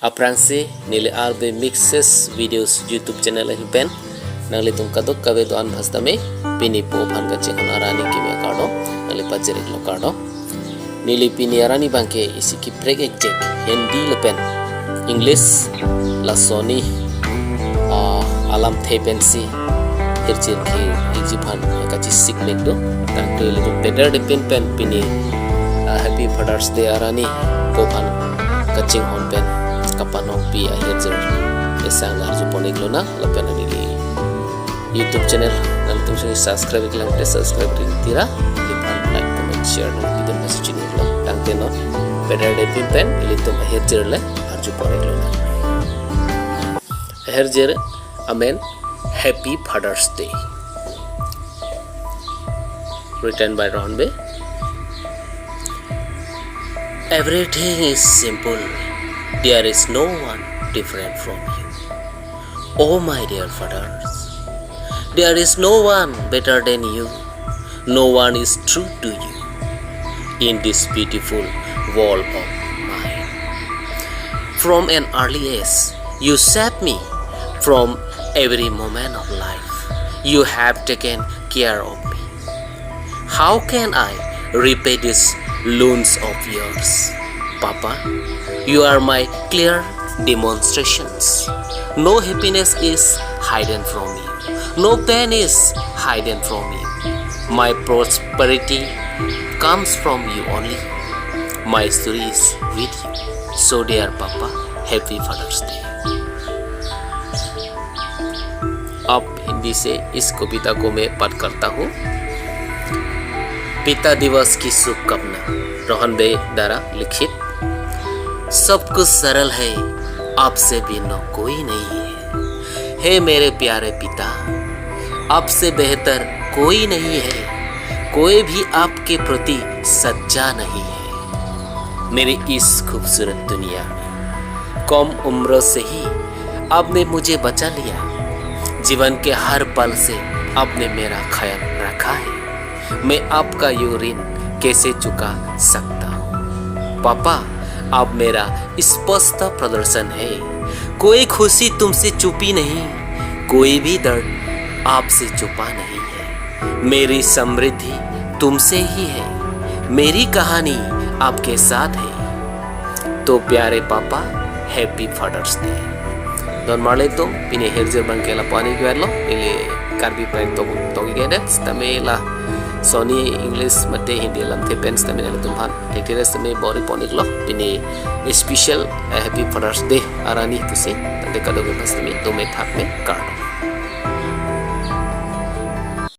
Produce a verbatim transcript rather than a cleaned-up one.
Aphrangsi neli R B Mixes Videos YouTube channel ahin pen nanglitum kadokave do-an aphan sitame pini po aphan kachinghon arni kimi akardom nangli pajir-iklo, kardom. Neli pini arni abangke isi kaprek-ikjek Hindi lapen English, laso hini, ah, alamthe pensi hirjir ke iji aphan kachesik mek do. Tangte ilitum pedar de pin pen pini, ah, Happy Father's Day arni po aphan kachinghon pen kapanongpi ahirjir esang arju pon-iklonang. Lapen neli YouTube channel nangtum sing subscribe-iklang te subscribe-ik tira. Neli aphan like, comment, share nangpidun masi chini-iklo. Tangte non pedar de pin pen ilitum ahirjir le arju pon-iklonang. Ahirjir amen Happy Father's Day. Written by Rohan Bey. Everything is simple. There is no one different from you. Oh, my dear fathers, there is no one better than you. No one is true to you in this beautiful world of mine. From an early age, you saved me from every moment of life. You have taken care of me. How can I repay these loans of yours? Papa, you are my clear demonstrations. No happiness is hidden from you. No pain is hidden from you. My prosperity comes from you only. My story is with you. So, dear Papa, Happy Father's Day. अब हिंदी से इस कविता को मैं पाठ करता हूँ। पिता दिवस की शुभकामना, रोहन बे द्वारा लिखित। सब कुछ सरल है, आपसे भिन्न कोई नहीं है। हे मेरे प्यारे पिता, आपसे बेहतर कोई नहीं है। कोई भी आपके प्रति सच्चा नहीं है। मेरी इस खूबसूरत दुनिया में कम उम्र से ही आपने मुझे बचा लिया। जीवन के हर पल से आपने मेरा ख्याल रखा है। मैं आपका यो ऋण कैसे चुका सकता हूँ? पापा, आप मेरा स्पष्ट प्रदर्शन है। कोई खुशी तुमसे छुपी नहीं, कोई भी दर्द आपसे छुपा नहीं है। मेरी समृद्धि तुमसे ही है, मेरी कहानी आपके साथ है। तो प्यारे पापा, Happy Father's Day. Don marli atum, pini ahirjir abangke lapu-an ik-etlo, ili Karbi pen tong tong-ik-edet, sitame laso hini English mate Hindi alamthe pen sitame nanglitum aphan thekthedet sitame bor-i pon-iklo, pini special, eh, Happy Father's Day arni pusi, tangte kadokave aphan sitame dome thakme, kardom.